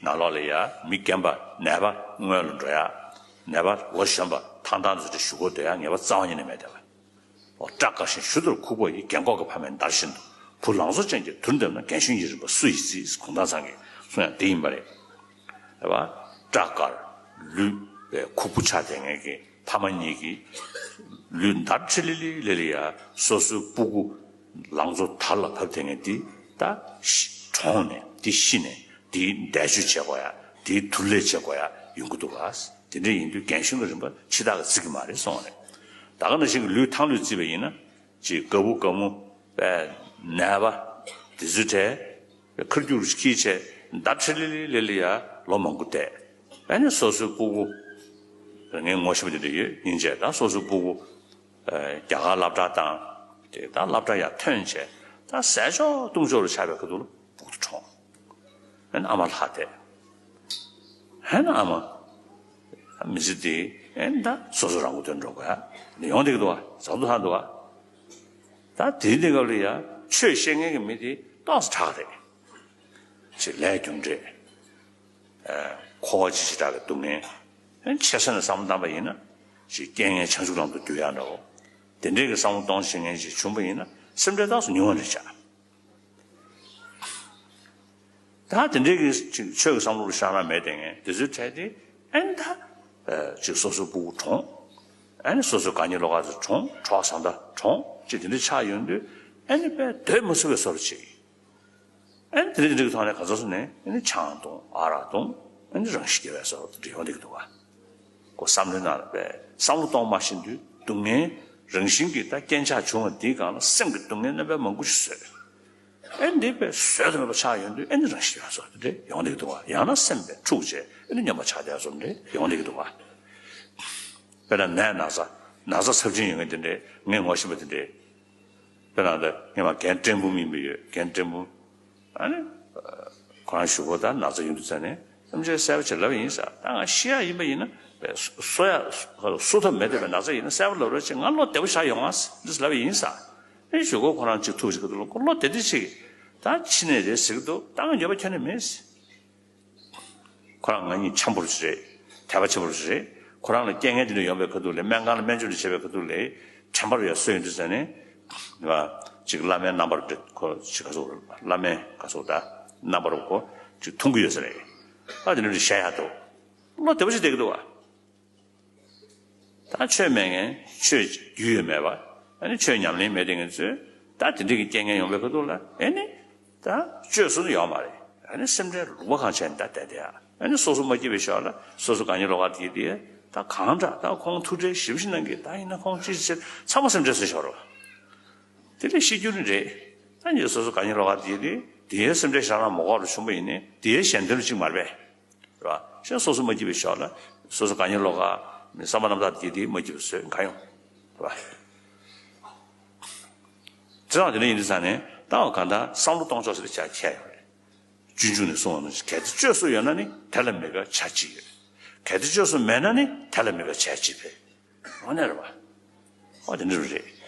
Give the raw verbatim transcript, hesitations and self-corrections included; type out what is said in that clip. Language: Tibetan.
ནང་ལོགས་ལ་ཡ་མི་རྒན་པ་ནད་པ་སྔོན་ལ་འགྲོ་ཡ། ནད་པ་ལོ་གཞོན་པ་ཐང་ཐང་དུ་ཞུ་སྒོ་སྡོད་ཡ་ངེས་པ་རྩ་བ་ཉིད་ནས་མེད་དེ་བ། ཨོ་སྐྲ་དཀར་ཞིང་གཞུ་རྡོལ་ཁུག་པོ་ཡི་རྒན་གོག་གི་ཕ་མས་འདར་བཞིན་དུ་བུ་ལང་ཚོ་ཅན་གྱི་དུར་འདེབས་ན་རྒན་གཞོན་གྱི་རིམ་པ་སུ་ཡིས་བརྩིས། གུང་ཐང་ཚང་གིས་གསུང་ཡ་དེ་ཡིན་པ་རེད། རེད་བ། སྐྲ་དཀར་ལུས་པའི་ཁུག་པོ་ཆགས་བསྡད་མཁན་གྱི་ཕ་མ་གཉིས་ཀྱིས་ལུས་འདར་ཁྲི་ལི་ལི་ལི་ལི་ཡ་སོ་སོའི་སྤུ་གུ་ལང་ཚོ་དར་ལ་བབས་བསྡད་མཁན་འདི་ད་ཤི་གྲོངས་ནས་འདི་ཤི་ནས་འདིའི་འདས་མཆོད་བྱེད་དགོས་ཡ་འདིའི་དུར་ལས་བྱེད་དགོས་ཡ་ཡོང་གི་འདུག་ག། དེ་འདྲ་ཡིན་དུས་རྒན་གཞོན་གྱི་རིམ་པ་ཕྱི་ཐག་གིས་བརྩི་གི་མ་རེད་གསུངས་པ་རེད། ད་ག་ནང་བཞིན་གྱི་ལུས་ཐང་ལུས་བརྩིས་པ་ཡིན་ན་ཅིག་རྒད་པོ་རྒད་མོ་པའི་ནད་པ་དེ་ཚོའི་གྲས་ཁར་རྒྱུག་ཁྱི་བྱས་འདར་ཁྲི་ལི་ལི་ལི་ལི་ཡ་ལོ་མང་པོ་བསྡད། ཨ་ནི་སོ་སོའི་སྤུ་གུ་ངས་ངོ་ཤེས་པ་དེ་འདྲ་ཡོད་སྙིང་རྗེ། ད་སོ་སོའི་སྤུ་གུ་རྒྱ་གར་སློབ་གྲྭ་བཏང་། དེ་ད་སློབ་གྲྭ་ཡར་ཐོན་བྱས་ད་ཟས་ཕྱོགས་བཏུང་ཕྱོགས་ལ་ཆགས་པའི་ཁ་ཐུག་ལ་སྦུག་ཏུ་གྲོངས། ཨ་ནི་ཨ་མ་ལྷག་བསྡད། ཨ་ནི་ཨ་མ་མི་ཚེ་འདི་ཨ་ནི་ད་སོ་སོ་རང་མགོ་ཐོན་འགྲོ་དགོས་ཡ་ཡོང་བསྡད་ཀྱི་འདུག་བ། བཟང་དུ་ཧ་འདུག་བ། ད་དེའི་གནས་སྐབས་ལ་ཡ་ཆོས་བཤད་མཁན་གྱི་མི་དེ་ཏོག་ཙམ་དྲག་རེད། ཅིག་ལས་རྒྱུ་འབྲས། ཨ་འཁོར་བ་ཅིག་ཞེ་དྲག་གི་སྡུག་བསྔལ། ཨ་ནི་ཆེ་ས་ནས་བསམ་བློ་བཏང་པ་ཡིན་ན། ཅིག་རྐྱེན་ངན་བྱང་ཆུབ་ལམ་དུ་བསྒྱུར་ཡ་འདྲ་བོ། དེ་འདྲའི་གི་བསམ་བློ་གཏོང་ཤེས་མཁན་ཅིག་བྱུང་པ་ཡིན་ན་སེམས་ཁྲལ་ཏོག་ཙམ་ཉུང་བ་རེད་ཤག་ད་དེ་འདྲའི་གི་ཅིག་ཆོས་ཀྱི་བསམ་བློ་རུ་ཤར་ན་མེད་དེ་ངས་དེ་ཚོའི་གྲས་དེ་ཨ་ནི་ད་ཅིག་སོ་སོའི་སྤུ་གུ་གྲོངས། ཨ་ནི་སོ་སོའི་དགའ་ཉེ་ལོགས་ཀ་ཚོ་གྲོངས། གྲོགས་བཟང་ད་གྲོངས་ཅིག་དེ་འདྲ་ཆགས་ཡོང་དུས་ཨ་ནི་དཔེ་སྡོད་མ་ཚུགས་པའི་བཟོ་འདྲ་ཅིག་ཨ་ནི་དེ་འདྲ་དེ་འདྲ་གི་ཐོག་ནས་ག་ཚོད་སོང་ནས་ཨ་ནི་ཆང་འཐུང་ཨ་རག་འཐུང་ཨ་ནི་རང་ཤི་རྒྱག་པའི་བཟོ་འདྲ་ཡོང་བསྡད་ཀྱི་འདུག་བ། ཁོ་བསམ་བློའི་ནང་ལ་དཔེ་བསམ་བློ་གཏོང་མ་ཤེས་དུས་སྡུག་བསྔལ་རང་བཞིན་གྱིས་ད་རྐྱེན་ཆགས་བྱུང་བ་འདིའི་སྒང་ལ་སེམས་ཀྱི་སྡུག་བསྔལ་རྣམ་པ་མང་པོ་ཞིག་བཟོས། ཨེ་འདི་དཔེ་བཟོད་དུ་མེད་པ་ཆགས་ཡོང་དུས་ཨེ་འདི་རང་ཤི་ཡོང་བཟོ་དེ་འདྲ་ཡོང་བསྡད་ཀྱི་འདུག་བ། ཡང་ན་སེམས་དཔེ་འཁྲུགས་བྱས་ཨེ་འདི་སྙོམས་པ་ཆགས་བསྡད་བཟོ་འདྲ་ཡོང་བསྡད་ཀྱི་འདུག་བ། དཔེར་ན་ནད་ན་ཚ་ན་ཚ་ཚབས་ཆེན་ཡོད་མཁན་དེ་འདྲ་ངས་ངོ་ཤེས་པ་དེ་འདྲ། དཔེར་ན་ད་ངས་མ་རྒན་ཏྲེན་འབུམ་ཡིན་པ་ཡོད། རྒན་ཏྲེན་འབུམ། ཨ་ནི། ཁོ་རང་གཞུག་གུ་ད་ན་ཚ་ཡོང་དུས་ཙ་ནས་སེམས་ཅན་གསལ་པོ་བྱས་ལབ་པ་ཡིན་ས། ད་ང་ཤི་ཡ་ཡིན་པ་ཡིན་ན་གསོ་ཡ་གསོ་ཐབས་མེད་བསྡད་པའི་ན་ཚ་ཡིན་ན་གསལ་པོ་ལབ་རོགས་བྱེད། ང་བློ་བདེ་པོ་ཞིག་ཡོང་ང་འདི་ལབ་པ་ཡིན་ས། ཨ་ནི་གཞུག་གུ་ཁོ་རང་གཅིག་ཐུག་ཅིག་གི་འདུག་བློ་བདེ་བདེ་ཅིག་ད་ཕྱི་ནས་རེད་ཟེར་གི་འདུག་ད་ང་ཉོབ་པ་ཁྱོན་ནས་མེད། ཁོ་རང་ང་གཉིས་འཆམ་པོ་ཞིག་རེད། དད་པ་ཆེན་པོ་ཞིག་རེད། ཁོ་རང་ལ་རྐྱེན་ངན་དེ་འདྲ་ཡོང་པའི་ཁ་ཐུག་ལ་སྨན་ཁང་ལ་སྨན་བཅོས་འདྲ་བྱེད་པའི་ཁ་ཐུག་ལ་དྲན་པ་རུ་ཡ་སོས་ཡོང་དུས་ཙ་ནས། ཅིག་བླ་མའི་རྣམ་པར་ཁོ་ཅིག་ག་ཚོད་བླ་མའི་ག་ཚོད་ད་རྣམ་པར་ཁོ་ཅིག་མཐོང་གི་ཡོད་ས་རེད། ཨ་དེ་འདྲ་བཤད་ཡ་འདུག་བློ་བདེ་པོ་ཞིག་བསྡད་ཀྱི་འདུག་བ། ད་ཆོས་མེད་མཁན་ཆོས་རྒྱུས་ཡོད་མེད་པ། ཨ་ནི་ཆོས་ཉམས་ལེན་མེད་དེ་ངེད་ཚོས་ད་དེ་འདྲ་གི་རྐྱེན་ངན་ཡོང་པའི་ཁ་ཐུག་ལ་ཨེ་ནི། ད་བཅོས་སུ་ཡོང་མ་རེད། ཨ་ནི་སེམས་ཁྲལ་ལུང་པ་གང་བྱས་ནས་ད་བསྡད་དེ་ཨ་ནི་སོ་སོ་མ་སྐྱིད་པའི་ཞོར་ལ་སོ་སོ་དགའ་ཉེ་ལོགས་ཀ་དེ་དེ་ད་གང་འདྲ་ད་ཁོང་ཐུགས་ཁྲལ་ཞིབ་ཞིབ་གནང་གི་ད་ཡིན་ན་ཁོང་ཅི་ཟེར་ཚང་མ་སེམས་ཁྲལ་བཟོས་ཤོར་རོ། དེ་ལས་ཤི་རྒྱུ་ནི་རེད། ད་ཉེ་སོ་སོ་དགའ་ཉེ་ལོགས་ཀ་དེ་དེ་དེའི་སེམས་ཁྲལ་བཞག་ན་མ་དགོས་རུ་བྱུང་པ་ཡིན་ནི་དེའི་གཞན་དོན་ལ་གཅིག་མ་རེད་པས། རེད་བ། གཞན་སོ་སོ་མ་སྐྱིད་པའི་ཞོར་ལ་སོ་སོ་དགའ་ཉེ་ལོགས་ཀ་བསམ་པ་རྣམ་དག་དེ་དེ་མ་སྐྱིད་པ་བཟོས་གང་ཡོང་། རེད་བ། དེ་རང་དེ་འདྲ་ཡིན་དུས་ཙང་ནས་ད་འོ་གང་ལྟར་བསམ་བློ་གཏོང་ཕྱོགས་ཟེར་བྱ་ཁྱད་ཡོད་རེད། སྤྱོད་འཇུག་ནས་གསུངས་པ་ནང་བཞིན་གལ་ཏེ་བཅོས་སུ་ཡོད་ན་ནི་དེ་ལ་མི་དགའ་བྱ་ཅི་ཡོད། གལ་ཏེ་བཅོས་སུ་མེད་ན་ནི་དེ་ལ་མི་དགའ་བྱ་ཅི་འཕེལ། འོ་ནས་རེད་བ། འོ་དེ་འདྲ་རེད།